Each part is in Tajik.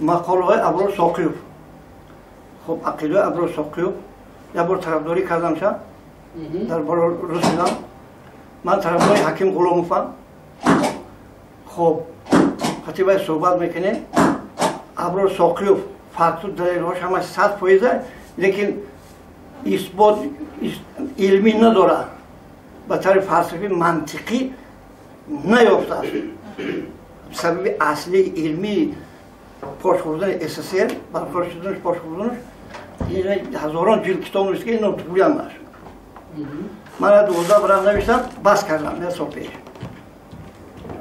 Мақолаҳои Аброр Соқиев. Хуб, ақидаи Аброр Соқиев як бор тарафдорӣ кардам ша дар бораи русидам. Ман тарафдори Ҳаким Ғуломовам. Хуб, хатибай суҳбат мекунем. Аброр Соқиев факту далелҳош ҳамаш 100%, лекин исбот илмӣ надорад, ба таври фалсафӣ мантиқӣ наёфтааст. Сабаби аслии илмии пош хӯрдани СССР, барқарор шуданаш, пош хӯрданаш, ҳазорон ҷилд китоб навишт, ки ино тугӯяндаш. Ман 12 варақ навиштам, бас кардам як сол пеш.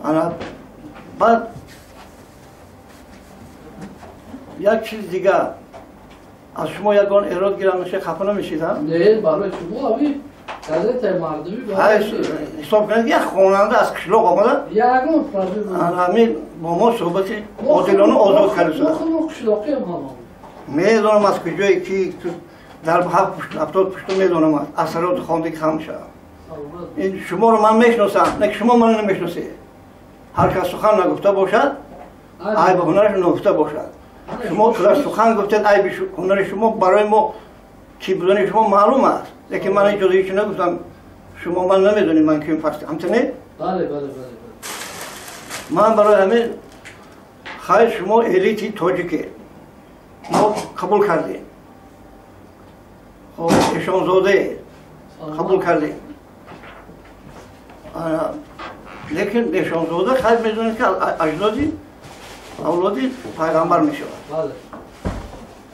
Ана баъд як чиз дигар, аз шумо ягон эрод гирам наша, хафа намешидам? Не, барои шумо аби газетаи мардумӣ. Ҳисоб кунед, як хонанда аз қишлоқ омада, ягон проблем ҳамин бо мо суҳбати одилона озод карда шуда. Мо қишлоқиам ҳама. Медонам аз куҷое ки дар 70 пушту медонам, асароти хондаги ҳамша. Шуморо ман мешиносам, не ки шумо маро намешиносед. Ҳар кас сухан нагуфта бошад, айби ҳунараш нагуфта бошад. Шумо қадар сухан гуфтед, айби ҳунари шумо барои мо ки будани шумо маълум аст. Лекин ман иҷоза ҳеч нагуфтам, шумо ман намедонед ман ким фарс. Ҳамча не? Бале, бале, бале. Ман барои ҳамин хайр, шумо элити тоҷике. Мо қабул кардем. Хоб, Эшонзоде қабул кардем. Лекин Эшонзода хайр медонед ки аҷдоди авлоди пайғамбар мешавад.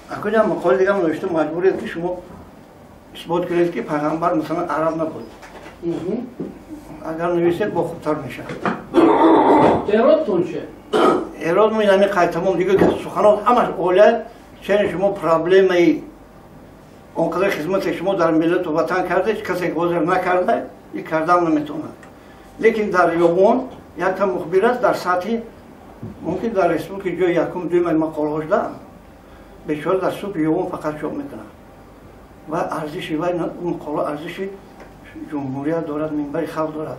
Акуням мақоли дигар навишта, маҷбуред ки шумо исбот кунед ки пайғамбар масалан араб набуд. Агар нависед, бо хубтар мешавад. Эродтон че? Эрод мо ҳамин қайд тамом дигар суханот ҳамаш оля, чен шумо проблемаи он қадар хизмате шумо дар миллату ватан карда, касе ҳозир накарда и кардам наметавонад. Лекин дар Ёбон якта мухбир аст дар сатҳи мумкин дар республика ҷои якум дуюм мақолаҳош да бечора дар субҳи Ёбон фақат чоп мекунад ва арзиши вай мақола арзиши ҷумҳурият дорад, минбари халқ дорад,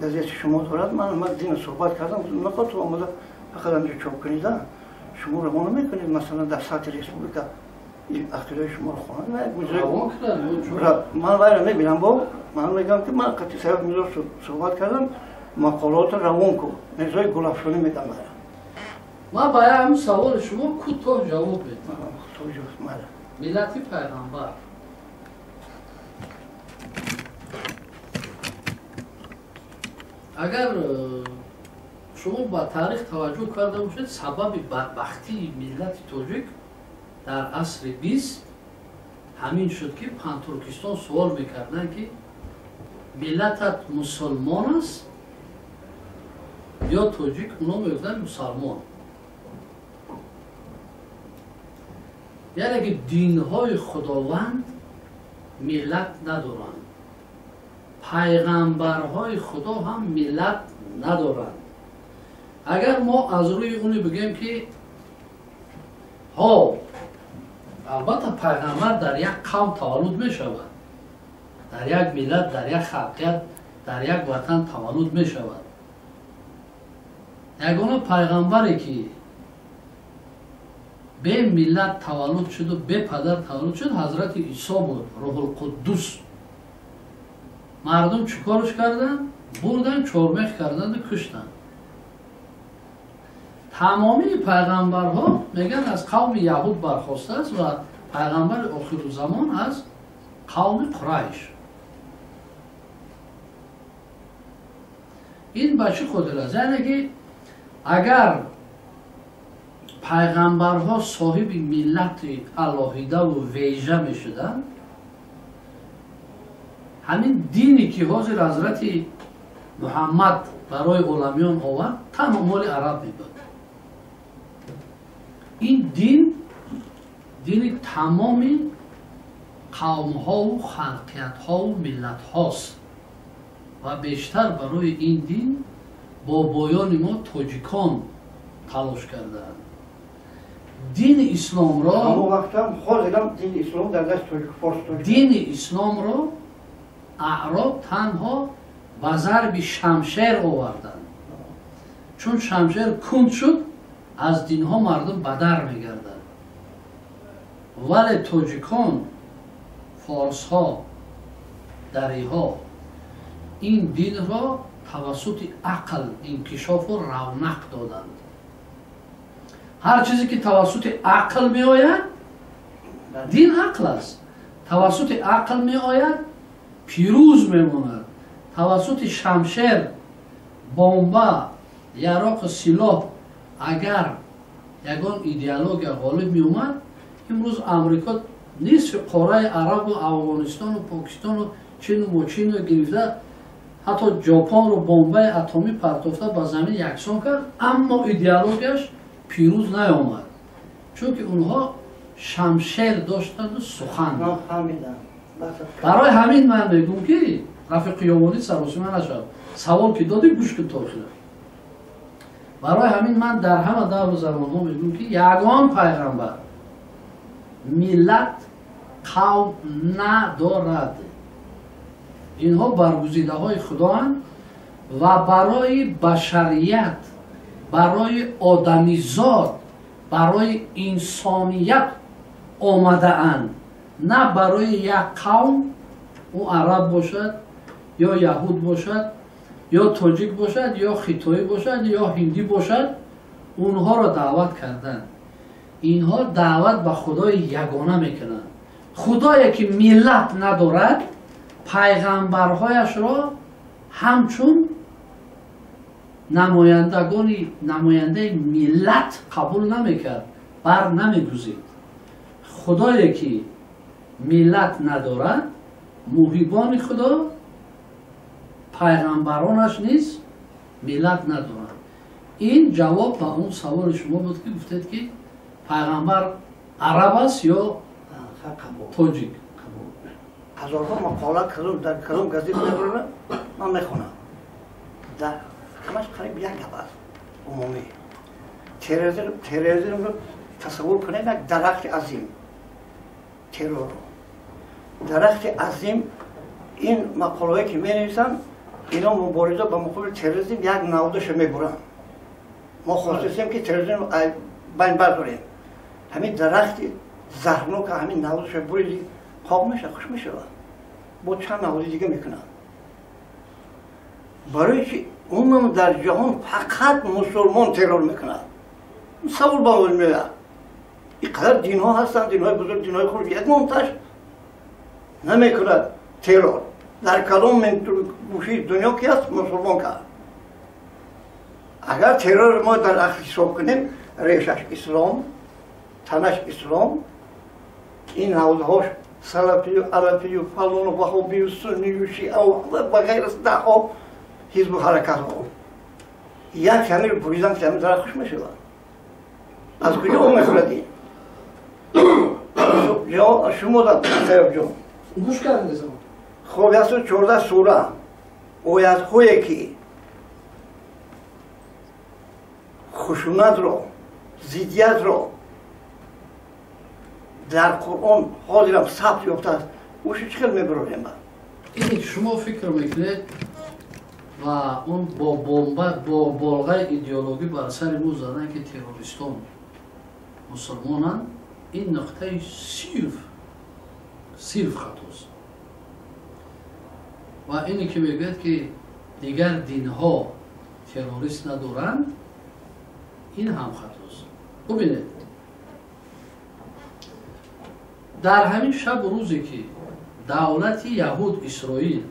газети шумо дорад. Ман дина суҳбат кардам, нақод омада фақат ҳамҷо чоп кунида, шумо равона мекунед масалан дар сатҳи республика ақидаи шуморо хонад. Ман вайро мебинам, бо ман мегӯям ки ман қатъи Саёф Мирзо суҳбат кардам, мақолаотро равон кун. Мирзои Гулафшонӣ мегӯям вайро. Ман ба ҳамин саволи шумо кӯтоҳ ҷавоб медиҳам. Миллати пайғамбар агар шумо ба таърих таваҷҷӯҳ карда бошед, сабаби бадбахтии миллати тоҷик дар асри 20 ҳамин шуд, ки Пантуркистон суол мекарданд, ки миллатат мусулмон аст ё тоҷик? Оно мегуфтанд мусалмон. Яъне ки динҳои Худованд миллат надоранд, пайғамбарҳои Худо ҳам миллат надоранд. Агар мо аз рӯи оне бигӯем, ки ҳо, албатта пайғамбар дар як қавм таваллуд мешавад, дар як миллат, дар як халқият, дар як ватан таваллуд мешавад. Ягона пайғамбаре ки бе миллат таваллуд шуду бе падар таваллуд шуд, Ҳазрати Исо буд, Рӯҳулқуддус. Мардум чӣ корш карданд? Бурданд, чормех карданду куштанд. Тамомии пайғамбарҳо мегӯянд аз қавми яҳуд бархостааст ва пайғамбари охирузамон аз қавми Қурайш. Ин ба чӣ хотир аст? Яъне ки агар пайғамбарҳо соҳиби миллати алоҳидаву вежа мешуданд, ҳамин дине ки ҳозир Ҳазрати Муҳаммад барои оламиён овард, танҳо моли араб мебуд. Ин дин дини тамоми қавмҳову халқиятҳову миллатҳост ва бештар барои ин дин бобоёни мо тоҷикон талош кардаанд. Дини исломро дини исломро аъроб танҳо ба зарби шамшер оварданд. Чун шамшер кунд шуд, Аз динҳо мардум ба дар мегардад, вале тоҷикон, форсҳо, дариҳо ин динро тавассути ақл инкишофу равнақ доданд. Ҳар чизе ки тавассути ақл меояд, дин ақл аст, тавассути ақл меояд, пирӯз мемонад. Тавассути шамшер, бомба, яроқу силоҳ агар ягон идеология ғолиб меомад, имрӯз Амрико нисфи қораи Арабу Афғонистону Покистону Чину Мочину гирифта, ҳатто Ҷопонро бомбаи атомӣ партофта ба замин яксон кард, аммо идеологияш пирӯз наёмад, чунки онҳо шамшер доштанду сухан. Барои ҳамин ман мегӯм, ки рафиқи ёвонӣ саросима нашавад. Савол ки додӣ, гӯш кун то охира. Барои ҳамин ман дар ҳама давру замонҳо мегӯм, ки ягон пайғамбар миллат, қавм надорад. Инҳо баргузидаҳои Худоанд ва барои башарият, барои одамизод, барои инсоният омадаанд, на барои як қавм. Ӯ араб бошад ё яҳуд бошад ё тоҷик бошад ё хитоӣ бошад ё ҳиндӣ бошад, онҳоро даъват карданд. Инҳо даъват ба Худои ягона мекунанд. Худое ки миллат надорад, пайғамбарҳояшро ҳамчун намояндагони намояндаи миллат қабул намекард, бар намегузид. Худое ки миллат надорад, муҳибони Худо, пайғамбаронаш низ миллат надоранд. Ин ҷавоб ба он саволи шумо буд, ки гуфтед, ки пайғамбар араб аст ё тоҷик. Ҳазорҳо мақола дар кадом газет мебаранд, ман мехонам, дар ҳамаш қариб як гап аст умумӣ. Терроризмро тасаввур кунед, як дарахти азим, террорро дарахти азим. Ин мақолаҳое ки менависанд, ино мубориза ба муқобили терроризм як навдаша мебуранд. Мо хостем, ки терроризм байн бардорем. Ҳамин дарахти заҳрнока, ҳамин навдаша буриди, хок мешавад, хуш мешавад, бо чанд навди дига мекунанд. Барои чи умуман дар ҷаҳон фақат мусулмон террор мекунад? Савол ба вуҷуд меояд. Ин қадар динҳо ҳастанд, динҳои бузург, динҳои хурд, ягонташ намекунад террор. Дар кадом гӯшаи дунё ки аст, мусулмон кард. Агар террор мо дар ақл ҳисоб кунем, решаш ислом, танаш ислом, ин ҳавзаҳош салафию, арабию, фалону, ваҳобию, суннию, шиау ва ғайра, даҳҳо ҳизбу ҳаракатҳо, як ҳамир буридан, ки ҳамин дарахт хуш мешавад. Аз куҷо мехӯрад ин? Шумо Саёб ҷон. Гӯш кардед. Хоб, 114 сура, оятҳое ки хушунатро, зиддиятро дар Қуръон ҳозирам сабт ёфтааст, ӯшо чӣ хел мебарорем? Ин шумо фикр мекунед ва он бо бомба, бо болғаи идеологӣ бар сари мо задан, ки террористон мусулмонанд, ин нуқтаи сирф хатост. Ва ине ки мегӯяд, ки дигар динҳо террорист надоранд, ин ҳам хатост. Бубинед, дар ҳамин шабу рӯзе ки давлати яҳуд, Исроил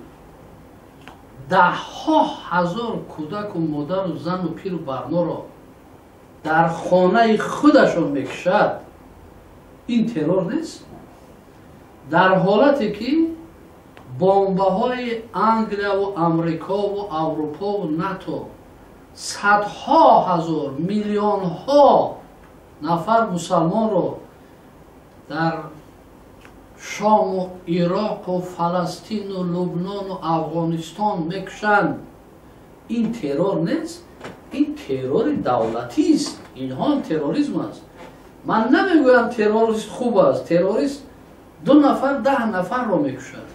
даҳҳо ҳазор кӯдаку модару зану пиру барноро дар хонаи худашон мекушад, ин террор нест? Дар ҳолате ки бомбаҳои Англияву Амрикову Аврупову НАТО садҳо ҳазор, миллионҳо нафар мусалмонро дар Шому Ироқу Фаластину Лубнону Афғонистон мекушанд, ин террор нест? Ин террори давлатист, инҳо терроризм аст. Ман намегӯям, террорист хуб аст. Террорист ду нафар, 10 нафарро мекушад.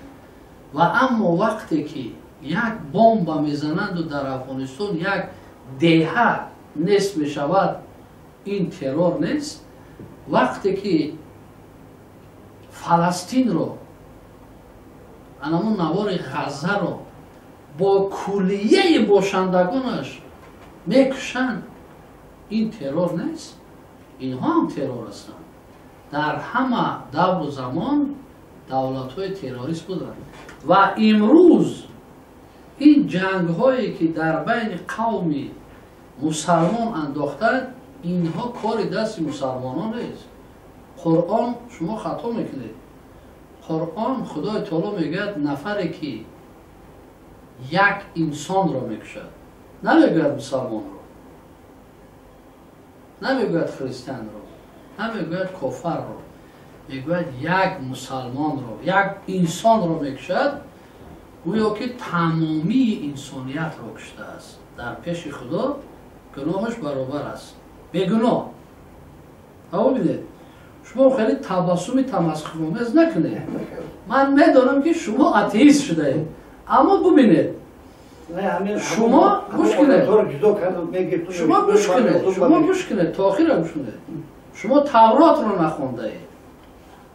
Ва аммо вақте ки як бомба мезананду дар Афғонистон як деҳа нест мешавад. Ин террор нест. Вақте ки Фаластинро, анамун навори Ғаззаро бо куллияи бошандагонаш мекушанд, ин террор нест? Инҳо ҳам террор ҳастанд. Дар ҳама давру замон давлатҳои террорист буданд ва имрӯз ин ҷангҳое ки дар байни қавми мусалмон андохтанд, инҳо кори дасти мусалмонон нест. Қуръон, шумо хато мекунед. Қуръон, Худои таоло мегӯяд, нафаре ки як инсонро мекушад, намегӯяд мусалмонро, намегӯяд христианро, намегӯяд кофарро, мегӯяд як мусалмонро, як инсонро мекушад, гӯё ки тамомии инсониятро куштааст. Дар пеши Худо гуноҳаш баробар аст, бегуноҳ. Бибинед, шумо хеле табассуми тамасхуромез накунед. Ман медонам, ки шумо атеист шудаед, аммо бубинед, шумо гӯш кунед, шумо гӯш кунед, шумо гӯш кунед, то охира гӯш кунед. Шумо Тавротро нахондаед.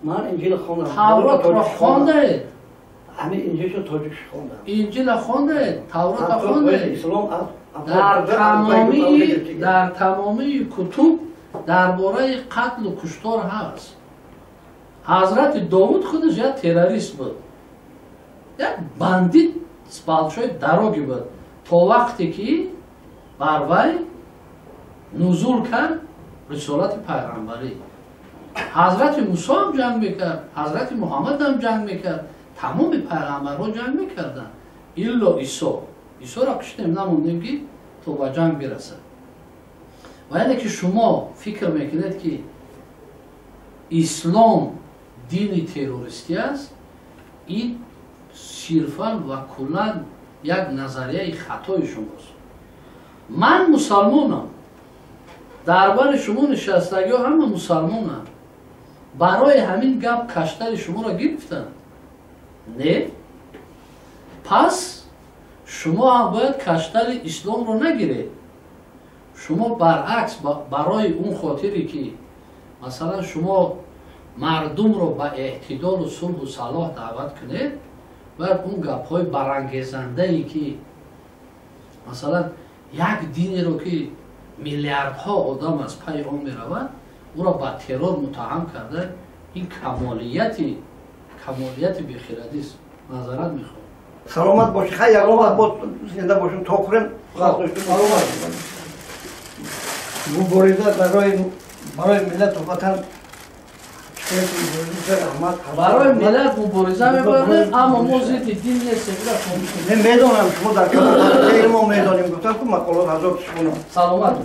Ман Инҷил хондам. Тавротро хондаед? Ҳамин Инҷилшо тоҷикш хондам. Инҷила хондаед, Тавротро хондаед. Дар тамомии кутуб дар бораи қатлу куштор ҳаст. Ҳазрати Довуд худаш як террорист буд, як бандит с большой дороги буд, то вақте ки бар вай нузул кард рисолати пайғамбарӣ. Ҳазрати Мусо ҳам ҷанг мекард, ҳазрати Муҳаммад ҳам ҷанг мекард, тамоми пайғамбарҳо ҷанг мекарданд, илло Исо. Исоро куштем, намондем ки то ба ҷанг бирасад. Ва яъне ки шумо фикр мекунед, ки ислом дини террористӣ аст, ин сирфан ва куллан як назарияи хатои шумост. Ман мусалмонам, дар бари шумо нишастагиҳо ҳама мусалмонанд. Барои ҳамин гап каштари шуморо гирифтанд? Не. Пас шумо ҳам бояд каштари исломро нагиред. Шумо баръакс, барои он хотире ки масалан шумо мардумро ба эътидолу сулҳу салоҳ даъват кунед, бояд он гапҳои барангезандае ки масалан як динеро ки миллиардҳо одам аз пайи он меравад, ӯро ба террор муттаҳам карда, ин камолияти бехирадист. Назарат мехоҳам. Саломат бошед. Хай, ягон вақт боз зинда бошем, то хӯрем. Саломат. Мубориза барои миллату ватан. Барои миллат мубориза мебарем, аммо мо зидди дин нестем. Медонам, шумо дар мо медонем, гуфтам ку мақолот ҳазор шумо. Саломат.